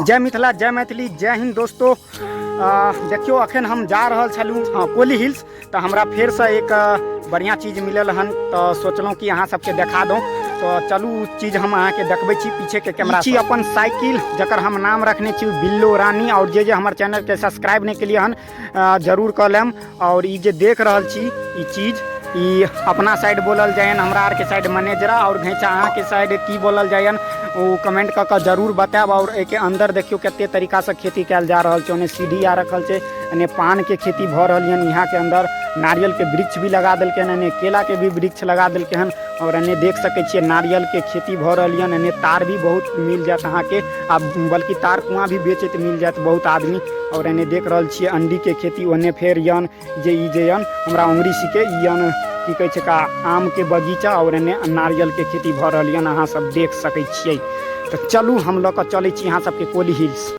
जय मिथिला, जय मैथिली, जय हिंद दोस्तों। देखियौ, अखन हम जा रहल छलहुँ, हँ, कोली हिल्स, तऽ हमरा फेरसँ एक बढ़िआँ चीज मिलल हन, तऽ सोचलहुँ कि अहाँ सबके देखा दौं। तऽ चलू, ओ चीज हम अहाँके देखबै छी। पीछेके कैमरा छी अपन साइकिल, जकर हम नाम रखने छी बिल्लो रानी। आओर जे जे हमर चैनलके सब्सक्राइब नहि केलियै हन, जरूर कऽ लेम। आओर ई जे देख रहल छी ई चीज, ई अपना साइड बोलल जाइयन, हमरा आरके साइड मैनेजरा आओर घैचा। अहाँके साइड की बोलल जाइयन, ओ कमेंट कऽ कऽ जरूर बतायब। आओर एहिके अंदर देखियौ, कते तरीकासँ खेती कयल जा रहल छै। ओन्ने सीढ़ी आ रखल छै, एन्ने पानके खेती भऽ रहल यन। यहाँ के अंदर नारियल के वृक्ष भी लगा देलकै हन, एन्ने केला के भी वृक्ष लगा देलकै हन। आओर एन्ने देख सकै छियै, नारियल के खेती भऽ रहल यन। एन्ने तार भी बहुत मिल जायत अहाँके, आ बल्कि तार कुआँ भी बेचैत मिल जायत बहुत आदमी। आओर एन्ने देख रहल छियै अंडी के खेती। ओन्ने फेर यन जे ई जे यन हमरा उंगरी सीके ई यन की कहै छै का, आम के बगीचा। आओर एन्ने नारियल के खेती भऽ रहल यन, अहाँ सब देख सकै छियै। तऽ चलू, हम लऽ कऽ चलै छी अहाँ सबके कोली हिल्स।